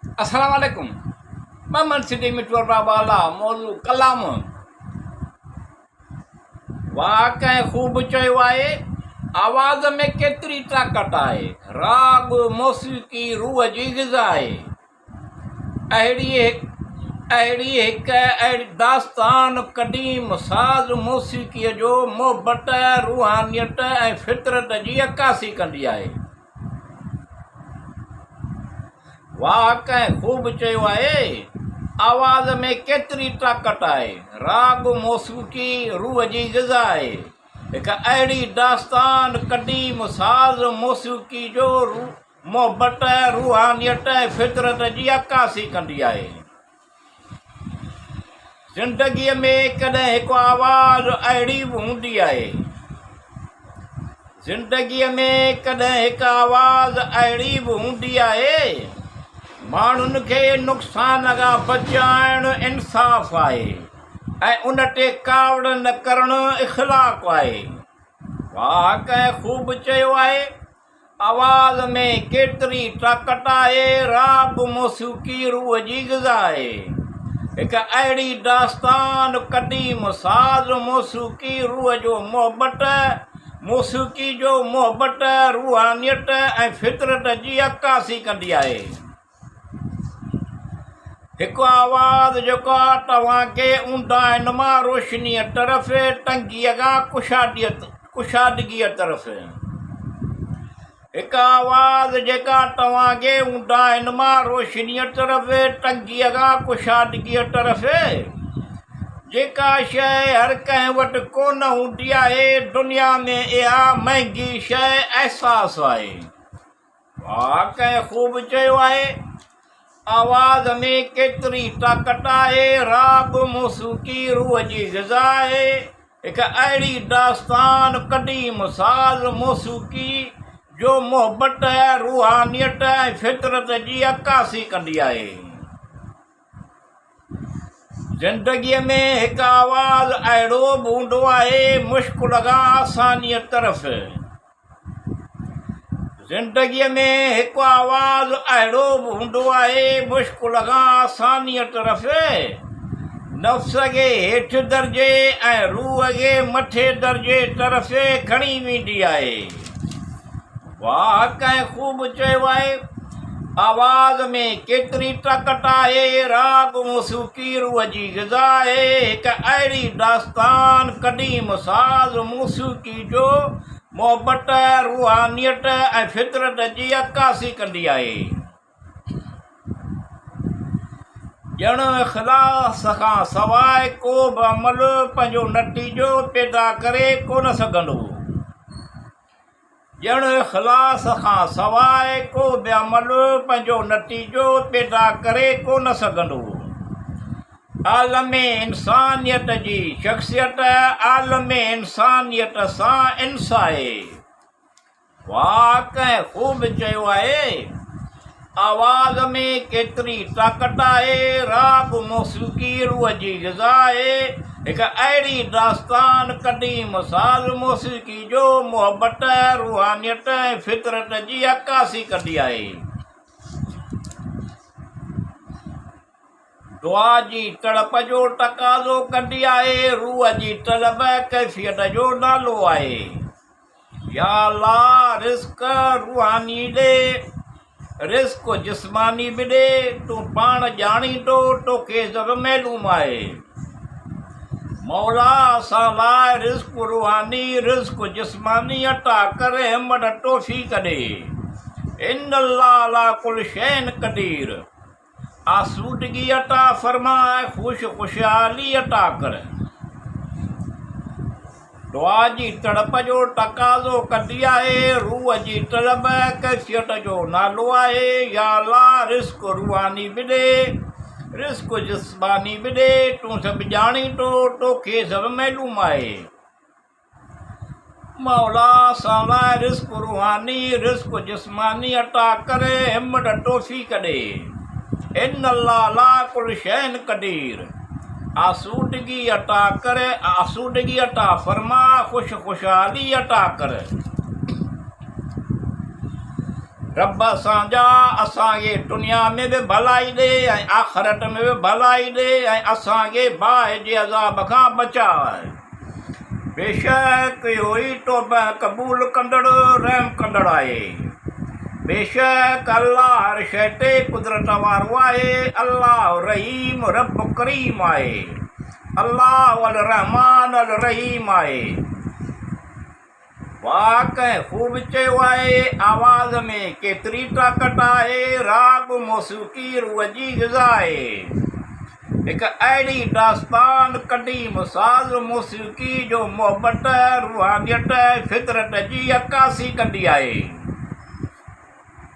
السلام عليڪم محمد صديق مٺو ارباب اعليٰ موضوع ڪلام واھ ڪنهن خوب چيو آهي آواز ۾ ڪيتري طاقت آهي راڳ موسيقي روح جي غذا آهي اهڙي اهڙي هڪ اهڙي داستان قديم ساز موسيقيء جو محبت روحانيت ۽ فطرت جي عڪاسي ڪندي آهي واهه ڪنهن خوب چيو آهي، آواز ۾ ڪيتري طاقت آهي، راڳ موسيقي روح جي غذا آهي. هڪ اهڙي داستان قديم ساز موسيقي جو محبت، روحانيت ۽ فطرت جي عڪاسي ڪندي آهي. زندگيء ۾ ڪڏهن هڪ آواز اهڙي به هوندي آهي. زندگيء ۾ ڪڏهن هڪ آواز اهڙي به هوندي آهي. ماڻهن کي نقصان کان بچائڻ انصاف آهي ۽ ان تي ڪاوڙ نه ڪرڻ اخلاق آهي. واهه ڪنهن خوب چيو آهي. آواز ۾ ڪيتري طاقت آهي، راڳ موسيقي روح جي غذا آهي. هڪ اهڙي داستان قديم ساز موسيقي روح جو محبت، موسيقي جو محبت، روحانيت ۽ فطرت جي عڪاسي ڪندي آهي. هڪ آواز جيڪو توهان کي اونداهين مان روشنيء طرف، تنگيء کان ڪشادگيء طرف. هڪ آواز جيڪا توهان کي اونداهين مان روشنيء طرف، تنگيء کان ڪشادگيء طرف. جيڪا شيء هر ڪنهن وٽ ڪونه هوندي آهي، دنيا ۾ اها مهنگي شيء احساس آهي. واهه ڪنهن خوب چيو آهي، آواز ۾ ڪيتري طاقت آهي، راڳ موسيقي روح جي غذا آهي، هڪ اهڙي داستان قديم ساز موسيقي جو محبت، روحانيت ۽ فطرت جي عڪاسي ڪندي آهي. زندگيء ۾ هڪ آواز اهڙو به هوندو آهي، مشڪل کان آسانيء طرف. زندگيء ۾ هڪ آواز اهڙو به هوندو آهي، مشڪل کان آسانيء طرف. نفس کي هيٺ درجي ۽ روح کي مٿي درجي طرف کڻي ويندي آهي. واهه ڪنهن خوب چيو آهي، آواز ۾ ڪيتري طاقت آهي، راڳ موسيقي روح جي غذا آهي، هڪ اهڙي داستان قديم ساز موسيقي جو محبت، روحانيت ۽ فطرت جي عڪاسي ڪندي آهي. ڄڻ اخلاص کان سواء ڪو به عمل پنهنجو نتيجو پيدا ڪري ڪونه سگهندو. ڄڻ اخلاص کان سواء ڪو به عمل پنهنجو نتيجو پيدا ڪري ڪو نه سگهندو. عالم انسانيت جي شخصيت عالم انسانيت سان انس آهي. واهه ڪنهن خوب چيو آهي. آواز ۾ ڪيتري طاقت آهي، راڳ موسيقي روح جي غذا آهي، هڪ اهڙي داستان قديم ساز موسيقي جو محبت، روحانيت ۽ فطرت جي عڪاسي ڪندي آهي. دعا جي تڙپ جو تقاضو ڪندي آهي، روح جي طلب ڪيفيت جو نالو آهي. يا الله رزق روحاني ڏي، رزق جسماني به ڏي، تون پاڻ ڄاڻين ٿو، توکي سڀ معلوم آهي. مولا اسان لاء رزق روحاني، رزق جسماني عطا ڪر، همت توفيق ڏي. ان الله علي ڪل شيء قدير. آسودگي عطا فرما ۽ خوش خوشحالي عطا ڪر. دعا جي تڙپ جو تقاضو ڪندي آهي، روح جي طلب ڪيفيت جو نالو آهي، يا الله رزق روحاني به ڏي، رزق جسماني به ڏي، تون سڀ ڄاڻين ٿو، توکي سڀ معلوم آهي. مولا اسان لاء رزق روحاني، رزق جسماني عطا ڪر، همت توفيق ڏي. ان الله عليٰ ڪل شيء قدير. آسودگي عطا ڪر، آسودگي عطا فرما، خوش خوشحالي عطا ڪر. رب اسان جا اسان کي دنيا ۾ به ڀلائي ڏي ۽ آخرت ۾ به ڀلائي ڏي ۽ اسان کي باهه جي عذاب کان بچاء. بيشڪ اهو ئي توبه قبول ڪندڙ رحم ڪندڙ آهي. بيشڪ الله هر شيء تي قدرت وارو آهي. الله رحيم رب ڪريم آهي. الله الرحمان الرحيم آهي. واهه ڪنهن خوب چيو آهي، آواز ۾ ڪيتري طاقت آهي، راڳ موسيقي روح جي غذا آهي. هڪ اهڙي داستان قديم ساز موسيقي جو محبت، روحانيت ۽ فطرت جي عڪاسي ڪندي آهي.